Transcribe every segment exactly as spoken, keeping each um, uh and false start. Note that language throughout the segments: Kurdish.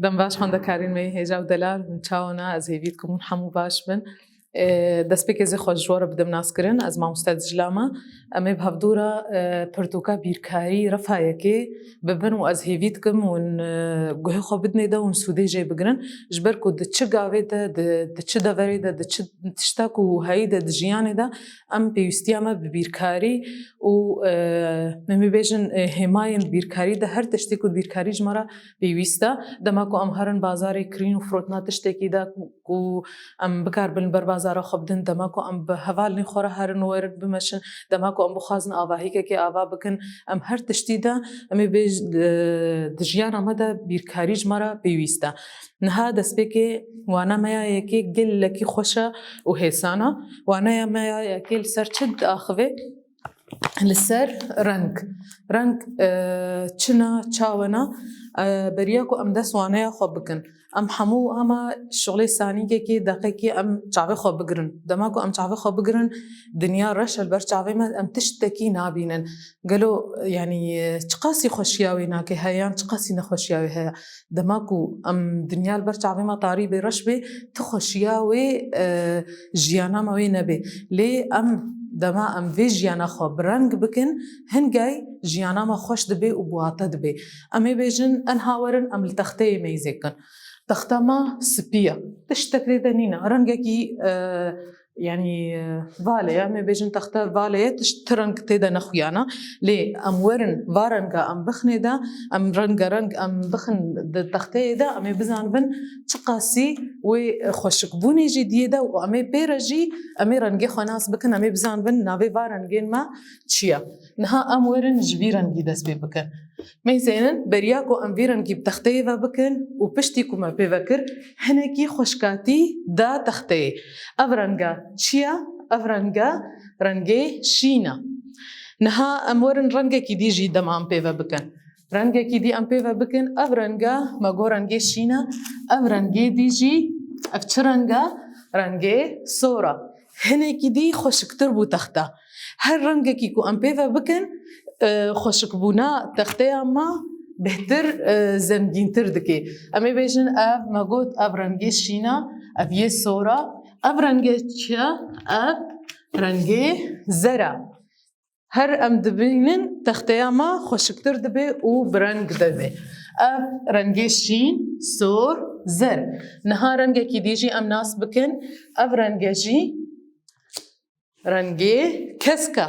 Em baş xwendekarên me hêja û delal, hûn çawa ne? Ez hêvî dikim hûn hemû baş bin. E, destpêkê zê xwe ji we re bidim naskirin, ez mamoste Dicla me. Em ê bi hevdû re, e, pirtûka bîrkarî refa yekê bibin û ez hêvî dikim hûn, e, guhê xwe bidinê de hûn sûdê jê bigirin. Ji ber ku di çi gavê de, di, di çi deverê de, di çi tişta ku heyî de di jiyanê de em pêwîstiya me bi bîrkarî û, e, em ê bêjin, e, hêmayên bîrkarî de her tiştê ku bîrkarî ji me re pêwîst e. Dema ku em herin bazarê kirîn û firotina tiştekî de ku, ku em bikaribin li ber bazara xwe bidin, dema ku em bi hevalên xwe re herin werin bimeşin, dema ku em bixwazin avahîkekê ava bikin, em her tiştî de, em ê bêj-, e, di jiyana me de bîrkarî ji me re pêwîst e. Niha destpêkê wana me ya yekê gelekî xweş e û hêsan e. Waneya me ya yekê li ser çi diaxive? Li ser reng. Reng, e, çi ne, çawa ne? E, beriya ku em dest waneya xwe bikin. Em hemû hema şixulê sanîkekê, deqekê em çavê xwe bigirin. Dema ku em çavê xwe bigirin, dinya reş e li ber çavê me, em tiştekî nabînin. Gelo, yanî, çiqasî xweşiya wê nake heyan, çiqasî nexweşiya wê heye. Dema ku em dinya li ber çavê me tarî bê, reş bê, ti xweşiya wê, e, jiyana me wê nebê. Lê em dema em vê jiyana xwe bi reng bikin, hingay jiyana me xweş dibe û bi wate dibe. Em ê bêjin, enha werin em li texteyê meyzê kin. Texta me spî ye. Tiştek tê de nîne. Rengekî, e, yanî, e, vale ye. Em ê bêjin texte vale ye, tişt, ti reng tê de nexuyana. Lê em werin va renga em bixinê de, em rengareng em bixin di texteyê de, em ê bizanibin çiqasî wê xweşikbûnê jî diyê de û em ê pê re jî em ê rengê xwe nas bikin, em ê bizanibin navê va rengên me çi ye. Niha em werin ji vî rengî dest pê bikin. Meyzênin, beriya ku em vî rengî bi texteyê ve bikin û piştî ku me pê ve kir, hinekî xweşkatî da texteyê. Ev renga çi ye? Ev renga rengê şîn e. Niha em werin rengekî dî jî dema em pê ve bikin. Rengekî dî em pê ve bikin, ev renga me got rengê şîn e, ev rengê dî jî, ev çi reng e? Rengê sor e. Hinekî dî xweşiktir bû texta. Her rengekî ku em pê ve bikin, e, xweşikbûna texteya me bêhtir, e, zengîntir dike. Em ê bêjin ev, me got, ev rengê şîn e, ev yê sor e. Ev rengê çi ye? Ev rengê zer e. Her em dibînin texteya me xweşiktir dibe û bi reng dibe. Ev rengê şîn, sor, zer. Niha rengekî dî jî em nas bikin. Ev renge jî rengê kesk e.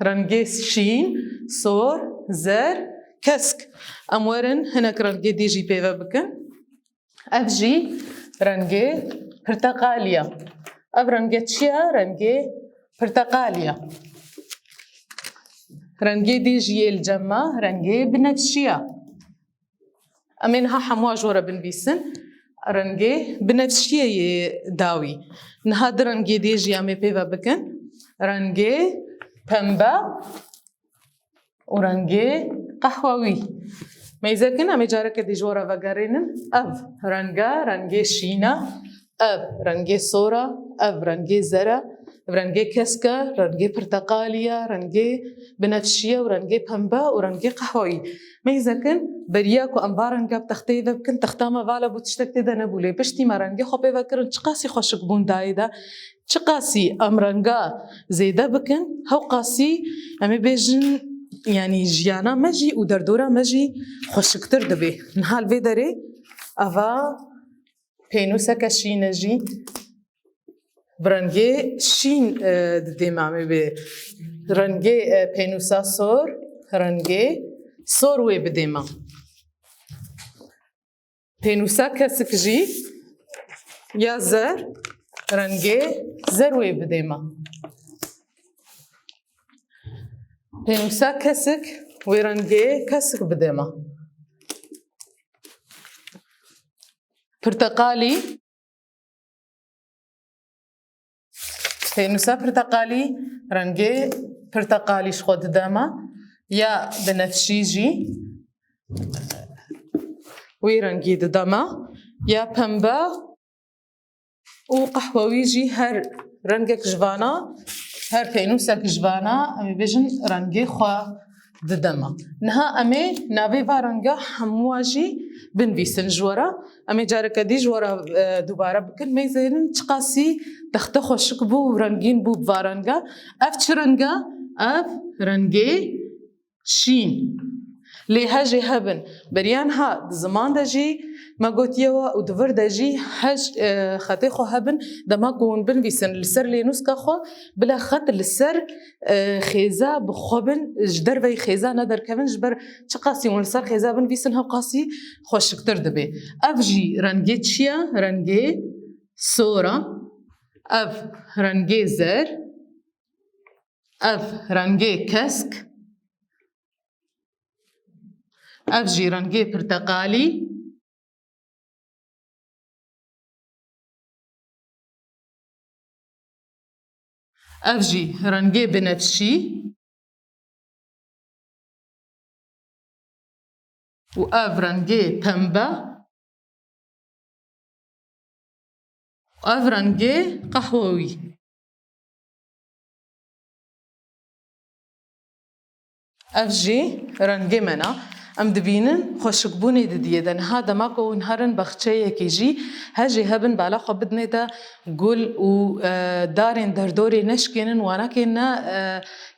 Rengê şîn, sor, zer, kesk. Em werin hinek rengê dî jî pê ve bikin. Ev jî rengê pirteqalî ye. Ev renge çi ye? Rengê pirteqalî ye. Rengê dî jî yê li cem me rengê binefşî ye. Em ê niha hemû ji we re binivîsin. Rengê binefşiyê yê dawî. Niha di rengê dê jî em ê pê ve bikin. Rengê pembe û rengê qehwewî. Meyze kin, em ê careke dî ji we re vegerînin. Ev renga, rengê şîn e. Ev rengê sor e. Ev rengê zer e. Ev rengê kesk e. Rengê pirteqalî ye. Rengê binefşî ye û rengê pembe û rengê qehweyî. Meyze kin, beriya ku em va renga bi texteyê ve bikin, texta me vala bû, tiştek tê de nebû. Lê piştî me rengê xwe pê ve kirin, çiqasî xweşikbûn dayê de, çiqasî em renga zêde bikin, hewqasî em ê bêjin, yanî jiyana me jî û derdora me jî xweşiktir dibe. Niha li vê derê eva pênûseke şîn e jî. Bi rengê şîn, e, didê me, em ê bi rengê, e, pênûsa sor, rengê sor wê bidê me. Pênûsa kesik jî ya zer, rengê zer wê bidê me. Pênûsa kesik wê rengê kesik bidê me. Pirteqalî. Pênûsa pirteqalî, rengê pirteqalî ji xwe dide me. Ya binefşî jî wî rengî dide me. Ya pembe û qehwewî jî her rengek ji vana, her pênûsek ji vana, em ê bêjin rengê xwe dide me. Niha em ê navê va renga hemûa jî binivîsin ji we re. Em ê careke dî ji we re, e, dubare bikin. Meyzênin çiqasî texte xweşik bû û rengîn bû bi va renga. Ev çi renga? Ev rengê şîn. Lê hejê hebin. Beriya niha di ziman de jî me gotiye we û di vir de jî hej, e, xetê xwe hebin. Dema ku hûn binivîsin li ser lênûska xwe, bila xet li ser, e, xêza bi xwe bin, ji derveyî xêza nederkevin, ji ber çiqasî hûn li ser xêza binivîsin, hewqasî xweşiktir dibe. Ev jî rengê çi ye? Rengê sor e. Ev rengê zer. Ev rengê kesk. Ev jî rengê pirteqalî. Ev jî rengê binefşî. Û ev rengê pembe. Ev rengê qehwewî. Ev jî rengê me ne. Em dibînin xweşikbûnê didiyê de. Niha dema ku hûn herin baxçeyekê jî, hejê hebin bala xwe bidinê de gul û, e, darên derdorê neşkênin, wanakê ne, e,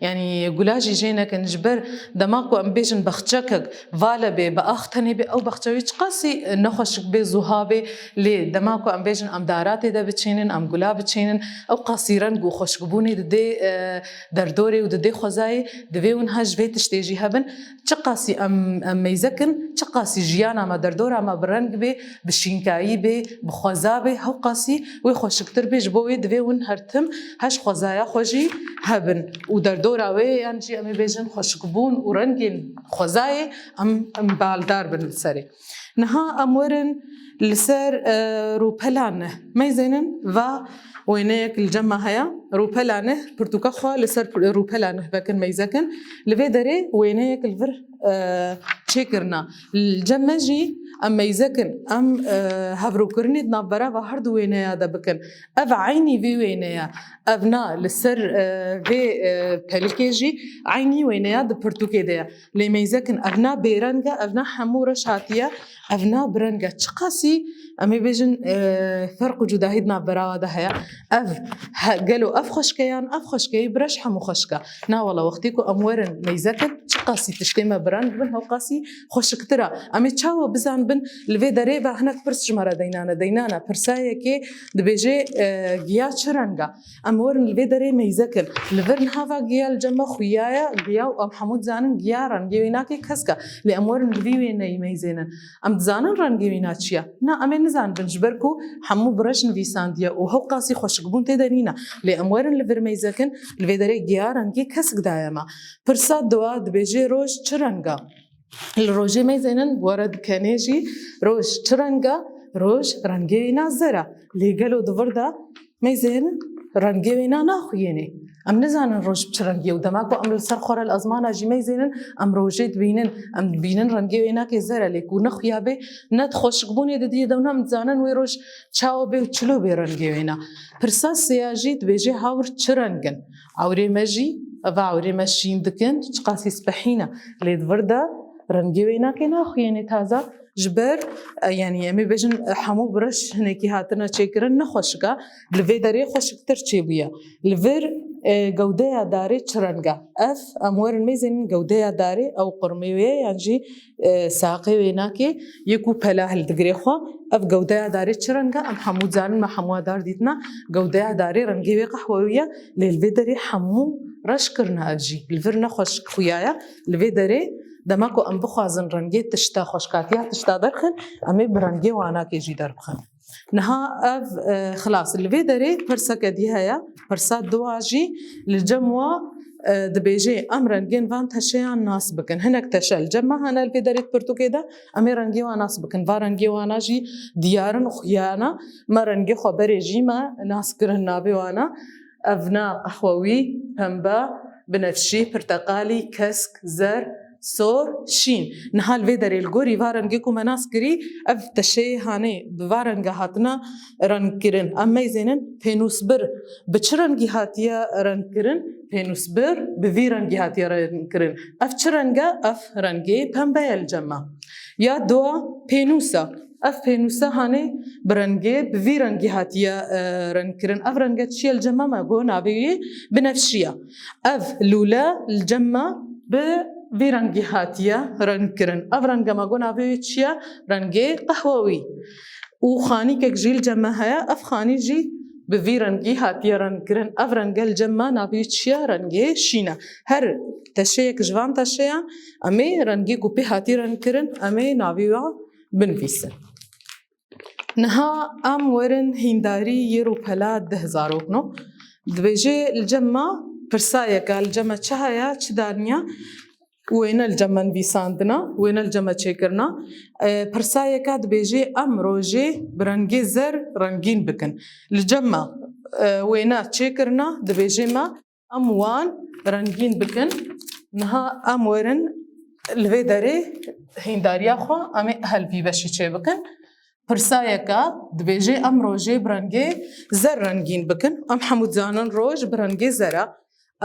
yanî gula jî jê nekin. Ji ber dema ku em bêjin baxçekek vale bê, bi ax tenê bê, ew baxçe wî çiqasî, e, nexweşik bê, zuha bê. Lê dema ku em bêjin em dara tê de biçînin, em gula biçînin, ew qasî reng û xweşikbûnê didê, e, derdorê û didê xwezayê, divê hûn ha ji vê tiştê jî hebin. Çiqasî em, em meyze kin, çiqasî jiyana me, derdora me bi reng bê, bi şînkayî bê, bi xweza bê, hewqasî wê xweşiktir bê. Ji bo wê divê hûn her tim heş xwezaya xwe jî hebin û derdora wê, yan jî em ê bêjin xweşikbûn û rengên xwezayê em, em baldar bin li serê. Niha em werin li ser, e, rûpela neh. Meyzênin va wêneyek li cem me heye. Rûpela neh, pirtûka xwe li ser pir-, rûpela neh vekin, meyze kin. Li vê derê wêneyek li vir, e, çêkirina. Li cem me jî em meyze kin. Em, e, hevrûkirinê di navbera va her du wêneya de bikin. Ev eynî vê wêne ye. Ev na li ser, e, vê, e, pelikê jî eynî wêneya di pirtûkê de ye. Lê meyze kin, ev na bêreng e, ev na hemû reş hatiye, ev na bi reng e. Çiqasî, em ê bêjin, e, ferq û cudahî di navbera wa de heye. Ev he-, gelo ev xweşik e yan ev xweşik e, bi reş hemû xweşik e. Na wela wextê ku em werin meyze kin, çiqasî tiştê me bi reng bin, hewqasî xweşiktir e. Em ê çawa bizanibin, li vê derê ve hinek pirs ji me re deynane. Deynane, pirsa yekê dibêje, e, giya çi reng e? Em werin li vê derê meyze kin. Li vir niha va giya li cem me xuya ye, giya û em hemû dizanin giya rengê wênakê kesk e. Lê em werin li vî wêneyî meyzênin. Em dizanin rengê wêna çi ye? Na, em ê nizanibin, ji ber ku hemû bi reş nivîsandiye û hewqasî xweşikbûn tê de nîne. Lê em werin li vir meyze kin, li vê derê giya rengê kesk daye me. Pirsa dua dibêje roj çi reng e? Li rojê meyzênin were dikenê jî roj çi reng e? Roj rengê wêna zer e. Lê gelo di vir de meyzênin rengê wêna naxuyênê. Em nizanin roj bi çi rengî ye û dema ku em li ser xwe re li ezmana jî meyzênin, em rojê dibînin, em dibînin rengê wênakê zer e, lê ku nexuya bê, ne di xweşikbûnê didiyê de û ne em dizanin wê roj çawa bê û çilo bê rengê wêna. Pirsa sêya jî dibêje hawr çi reng in? Ewrê me jî, eva ewrê me şîn dikin, çiqasî spehî ne. Lê di vir de rengê wênakê naxuyênê taza. Ji ber, e, yanî em ê bêjin, e, hemû bi reş hinekî hatine çêkirin, ne xweşik e. Li vê derê xweşiktir çêbûye. Li vir, e, gewdeya darê çi reng e? Ev, em werin mêzênin gewdeya darê, ew qurmê wê ye, yan jî, e, saqê wênakê yê ku pela hildigirê xwe. Ev gewdeya darê çi reng e? Em hemû dizanin, me hemû dar dîtina. Gewdeya darê rengê wê qehwewî ye, lê li vê derê hemû reş kirine ev jî. Li vir ne xweşik xuya ye. Li vê derê dema ku em bixwazin rengê tişta, xweşkatiya tişta derxin, em ê bi rengê wanakê jî derbixin. Niha ev, e, xilas, li vê derê pirseke dî heye. Pirsa dua jî li cem wa, e, dibêje, em rengên van teşeyan nas bikin. Hinek teşe li cem me hene li vê derê di pirtûkê de, em ê rengê wan nas bikin. Va rengê wana jî diyar in û xuya ne. Me rengê xwe berê jî me nas kirin navê wana. Ev ne qehwewî, pembe, binefşî, pirteqalî, kesk, zer, sor, şîn. Niha li vê derê li gorî va rengê ku me nas kirî, ev teşeyê hanê bi va renge hatine rengkirin. Em meyzênin pênûsbir bi çi rengî hatiye rengkirin? Pênûsbir bi vî rengî hatiye rengkirin. Ev çi reng e? Ev rengê pembe ye li cem me. Ya dua pênûs e. Ev pênûse hanê bi rengê, bi vî rengî hatiye, e, rengkirin. Ev renge çi ye li cem me? Me got navê wê binefşî ye. Ev lûle li cem me bi vî rengî hatiye rengkirin. Ev renge me got navê wê çi ye? Rengê qehwewî. Û xanîkek jî li cem me heye. Ev xanî jî bi vî rengî hatiye rengkirin. Ev renge li cem me navê wê çi ye? Rengê şîn e. Her teşeyek ji van teşeyan em ê rengê ku pê hatiye rengkirin, em ê navê wan binivîsin. Niha em werin hîndarî yê rûpela deh zarokno. Dibêje li cem me pirsayeke, li cem me çi heye, çi daniye? Wêne li cem me nivîsandina, wêne li cem me çêkirina. E, pirsayeke dibêje em rojê bi rengê zer rengîn bikin. Li cem me, e, wêne çêkirina, dibêje me em wan rengîn bikin. Niha em werin li vê derê hîndariya xwe em ê hel vî beşî çêbikin. Pirsayeke dibêje em rojê bi rengê zer rengîn bikin. Em hemû dizanin roj bi rengê zer e.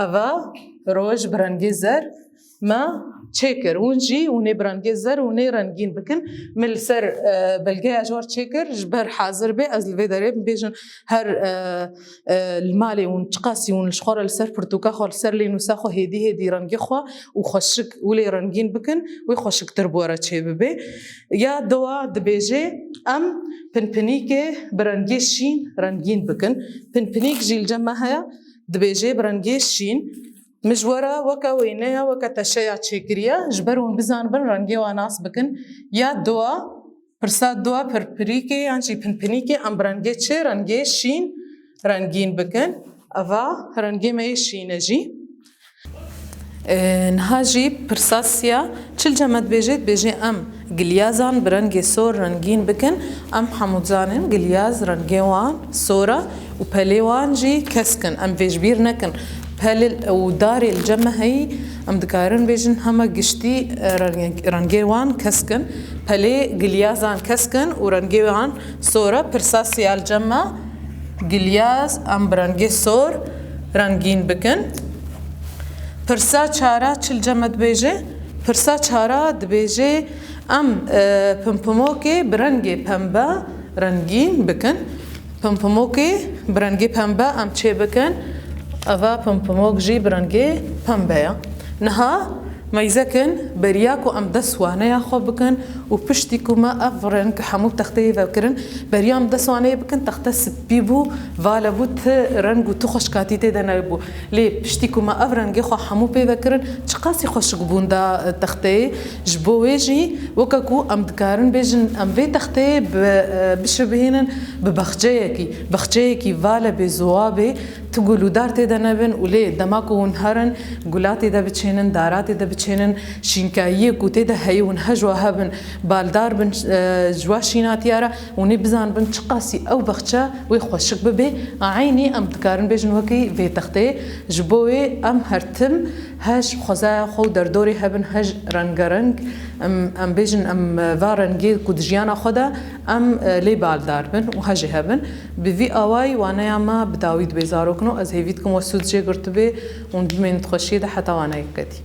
Eva roj bi rengê zer me çêkir. Hûn jî hûn ê bi rengê zer hûn ê rengîn bikin. Min li ser, e, belgeya ji we re çêkir, ji ber hazir bê, ez li vê derê bibêjin her, e, e, li malê hûn çiqasî hûn ji xwe re li ser pirtûka xwe, li ser lênûsa xwe hêdî hêdî rengê xwe û xweşik wê lê rengîn bikin, wê xweşiktir bi we re çêbibe. Ya dowa dibêje em pinpinîkê bi rengê şîn rengîn bikin. Pinpinîk jî li cem me heye, dibêje bi rengê şîn. Min ji we re weke wêneya, weke teşeya çêkiriye, ji ber hûn bizanibin rengê wan nas bikin. Ya dua, pirsa dua pirpirîkê yan jî pinpinîkê em bi rengê çi? Rengê şîn rengîn bikin. Eva rengê me yê şîn e jî. E, niha jî pirsa siya çi li cem me dibêje? Dibêje em gilyazan bi rengê sor rengîn bikin. Em hemû dizanin gilyaz rengê wan sor e û pelê wan jî kesk in. Em vê ji bîr nekin. Pelê û darê li cem me heyî, em dikarin bêjin hema giştî, e, renge-, rengê wan kesk in. Pelê gilyazan kesk in û rengê wan sor e. Pirsa siya li cem me gilyaz em bi rengê sor rengîn bikin. Pirsa çara çi li cem me dibêje? Pirsa çara dibêje em, e, pimpimokê bi rengê pembe rengîn bikin. Pimpimokê bi rengê pembe em çê bikin. Eva pimpimok jî bi rengê pembe ye. Niha meyzekin beriya ku em dest waneya xwe bikin û piştî ku me ev reng hemû texteyê vekirin, beriya em dest waneyê bikin, texte spî bû, vale bû, ti reng û ti xweşkatî tê de nebû. Lê piştî ku me ev rengê xwe hemû pê vekirin, çiqasî xweşik bûn da, e, texteyê. Ji bo wê jî weke ku em dikarin bêjin, em vê texteyê bi, e, bişibihînin bi baxçeyekî, baxçeyekî vale bê, ziwa bê, tu gul û dar tê de nebin û lê dema ku hûn herin, gula tê de biçênin, dara tê de biçênin, şînkayiyê ku tê de heye hûn hej wa hebin, baldar bin, e, ji wa şînatiya re, hûn ê bizanibin çiqasî ew baxçe wê xweşik bibe. Eynî em dikarin bêjin wekî vê texteyê. Ji bo wê em her tim hej xwezaya xwe û derdorê hebin hej rengereng. Em, em bêjin em va rengê ku di jiyana xwe de em, e, lê baldar bin û hejê hebin. Bi vî awayî waneya me bi dawî dibe zarokno. Ez hêvî dikim we sûd jê girtibê û hûn bimînin di xweşiyê de heta waneyek kedî.